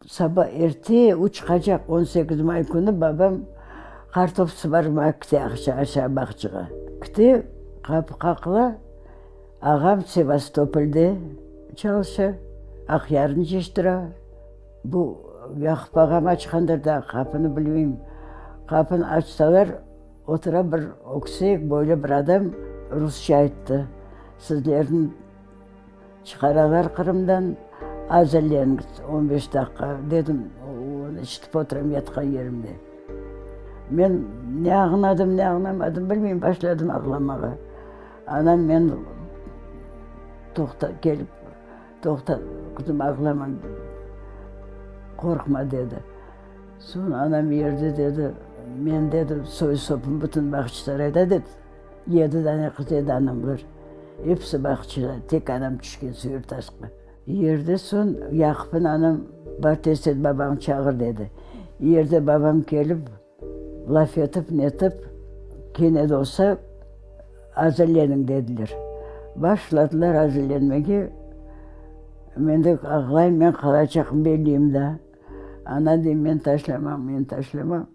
Saba erte uçqacaq 18 may künü babam qartop sıvarmağa kite aşağı bağçağa. Kite, qapı qaqıla, ağam Sevastopolde çalışa, Aqyarnı cıyıştıra. Bu Yaqub ağam açqandır daa qapını, bilmeyim. Qapını açsalar, otura bir öksek boylu bir adam, rusça ayttı, Sizlerni Çıqaralar Qırımdan, azırleniñiz, 15 daqqa, dedim, onı işitip oturam yatqan yerimde. Men ne añladım, ne añlamadım, bilmeyim, başladım ağlamağa. Anam meni toqta, kelip, toqta, qızım, ağlama, qorqma, dedi. Soñ anam erdi, dedi, men, dedi, soy-sopum bütün Bağçasarayda, dedi. Yedi dane qız edi anamlar. Episi bağçada, tek anam tüşken Süyürtaşqa. Yerde soñ Yaqupnı anam, bar tez et babañnı çağır dedi. Yerde babam kelip, laf etip, netip, kene de olsa azırleniñ dediler. Başladılar azırlenmege. Men de ağlayım, men qalacaqım belliyim da. Ana deyim, men taşlamam, men taşlamam.